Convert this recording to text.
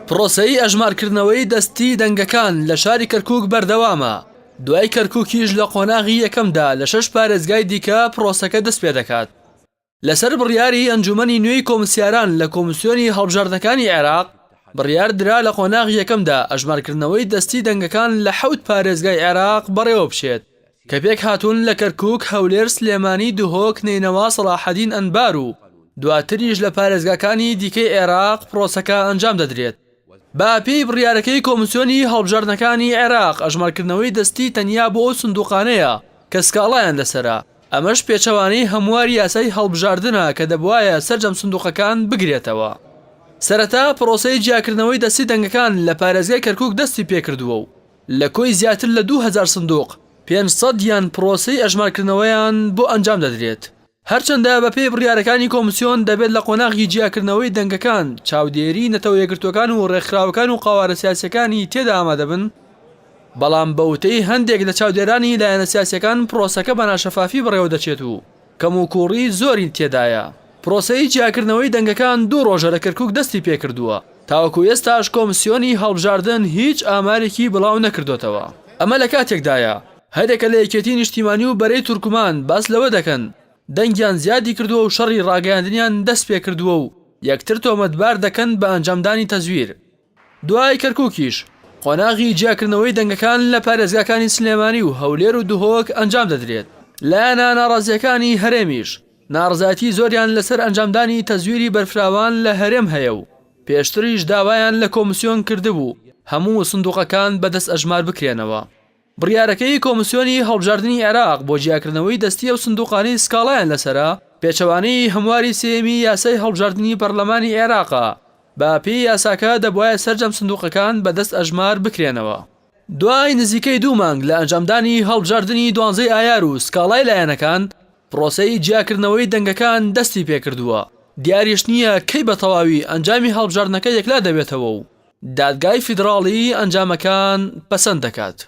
پرۆسەی ئەژمارکردنەوەی دەستی دەنگەکان لە شاری کەرکوک بەردەوامە، دوای کەرکوکیش لە قۆناغی یەکەمدا لە شەش پارێزگای دیکە پرۆسەکە دەستپێدەکات. لەسەر بڕیاری ئەنجومەنی نوێی کۆمسیاران لە کۆمسیۆنی هەڵبژاردنەکانی عێراق، بڕیار درا لە قۆناغی یەکەمدا ئەژمارکردنەوەی دەستی دەنگەکان لە حەوت پارێزگای عێراق بەڕێوەبچێت کە پێکهاتوون لە کەرکوک، هەولێر، سلێمانی، دهۆک، نەینەوا، سەڵاحەدین، ئەنبار و دواتریش لە پارێزگاکانی دیکەی عێراق پرۆسەکە ئەنجام دەدرێت. بە پێی بڕیارەکەی کۆمسیۆنی هەڵبژاردنەکانی عێراق، ئەژمارکردنەوەی دەستی تەنیا بۆ ئەو سندوقانەیە کە سکاڵایان لەسەرە، ئەمەش پێچەوانەی هەمواری یاسای هەڵبژاردنە کە دەبوایە سەرجەم سندوقەکان بگرێتەوە. سەرەتا پرۆسەی جیاکردنەوەی دەستی دەنگەکان لە پارێزگای کەرکوک دەستی پێکردووە و لە کۆی زیاتر لە 2000 سندوق 500 یان پرۆسەی ئەژمارکردنەوەیان بۆ ئەنجام دەدرێت. هەرچەندە بەپێی بڕیارەکانی کۆمسیۆن دەبێت لە قۆناغی جیاکردنەوەی دەنگەکان چاودێری نەتەوە یەکگرتووەکان و ڕێکخراوەکان و قەوارە سیاسیەکانی تێدا ئامادەبن، بەڵام بە وتەی هەندێک لە چاودێرانی لایەنە سیاسیەکان پرۆسەکە بە ناشەفافی بەڕێوەدەچێت و کەموکووڕی زۆری تێدایە. پرۆسەی جیاکردنەوەی دەنگەکان دوو ڕۆژە لە کەرکوک دەستی پێکردووە، تاوەکو ئێستاش کۆمسیۆنی هەڵبژاردن هیچ ئامارێکی بڵاو نەکردۆتەوە. ئەمە لە کاتێکدایە، هەریەکە لە یەکێتی نیشتیمانی و بەرەی تورکمان باس لەوە دەکەن، دەنگیان زیادی کردووە و شەڕی ڕاگەیاندنیان دەستپێکردووە و یەکتر تۆمەتبار دەکەن بە ئەنجامدانی تەزویر. دوای کەرکوکیش، قۆناغی جیاکردنەوەی دەنگەکان لە پارێزگاکانی سلێمانی و هەولێر و دهۆک ئەنجام دەدرێت. لایەنە ناڕازییەکانی هەرێمیش، ناڕەزایەتی زۆریان لەسەر ئەنجامدانی تەزویری بەرفراوان لە هەرێم هەیە و پێشتریش داوایان لە کۆمسیۆن کردبوو هەموو سندوقەکان بە دەست ئەژمار بکرێنەوە. بڕیارەکەی کۆمسیۆنی هەڵبژاردنی عێراق بۆ جیاکردنەوەی دەستی ئەو سندوقانەی سکاڵایان لەسەرە، پێچەوانەی هەمواری سێیەمی یاسای هەڵبژاردنی پەرلەمانی عێراقە، بە پێی یاساکە دەبوایە سەرجەم سندوقەکان بە دەست ئەژمار بکرێنەوە. دوای نزیکەی دوو مانگ لە ئەنجامدانی هەڵبژاردنی دوانزەی ئایار و سکاڵای لایەنەکان، پرۆسەی جیاکردنەوەی دەنگەکان دەستی پێکردووە، دیاریش نییە کەی بە تەواوی ئەنجامی هەڵبژاردنەکە یەکلا دەبێتەوە و دادگای فیدڕاڵی ئەنجامەکان پەسەند دەکات.